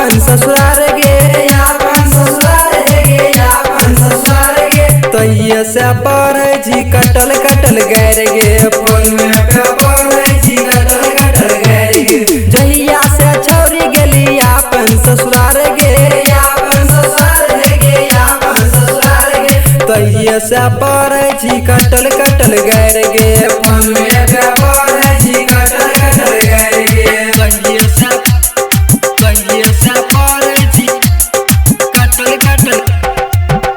अपन ससुरार गे, अपन ससुरार गे, अपन ससुरार गे। तहिए से पढ़ै छी कटल कटल गैर गे, फोन में पे पढ़ै छी कटल कटल गैर गे। जहिया से छौरी गेली अपन ससुरार गे, अपन ससुरार गे, अपन ससुरार गे। तहिए से पढ़ै छी कटल कटल गैर गे, फोन में पे पढ़ै छी कटल कटल गैर गे। तहिए से पढ़ै छी कटल कटल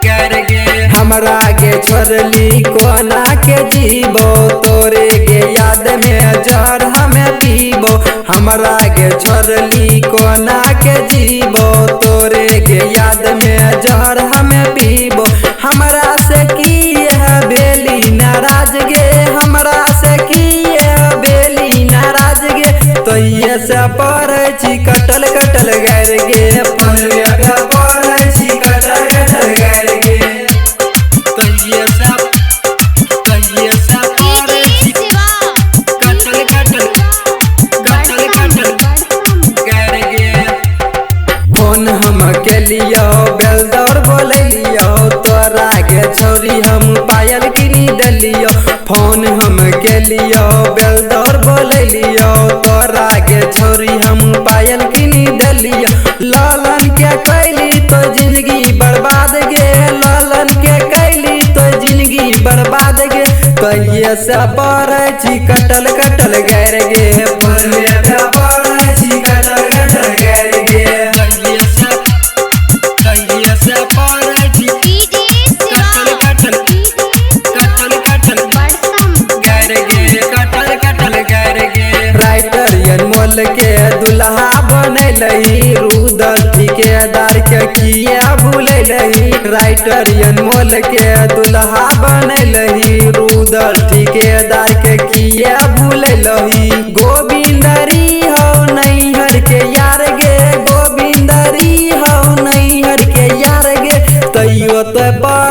गैर गे। हमरा गे छोड़ली कोना के जीबो, तोरे गे याद में जहर हमें पीबो। हमरा गे छोड़ली कोना के जीबो, तोरे गे याद में जहर हमें पीबो। हमरा से की है बेली नाराज गे, हमरा से की है बेली नाराज गे। तहिए से पढ़ै छी कटल कटल गैर गे, फोन पे पढ़ै छी कटल कटल गैर गे। तहिए से पढ़ै छी कटल कटल कटल कटल गैर गे। फोन हम केलियौ बेलदौर बोलैलियौ, तोरा गे छौरी हम पायल किनी देलियौ। फोन हम केलियौ बेलदौर बोलैलियौ, तोरा गे छौरी हम पायल किनी देलियौ। लालन के कैली तो जिंदगी बर्बाद गे, लालन के कैली तो जिंदगी बर्बाद गे। तहिए से पढ़ै छी कटल कटल गैर गे, फोन पे पढ़ै छी कटल कटल गैर गे। तहिए से पढ़ै छी कटल कटल कटल कटल गैर गे, कटल कटल गैर गे। राइटर अनमोल के दुल्हा बनैलही, रुदल ठिकेदार के किया भूलैलही। राइटर अनमोल के दुल्हा बनैलही, रुदल ठिकेदार के किया भूलैलही। गोविंदरी हौ नैहर के यार गे, गोविंदरी हौ नैहर के यार गे। तैयो तो पढ़ै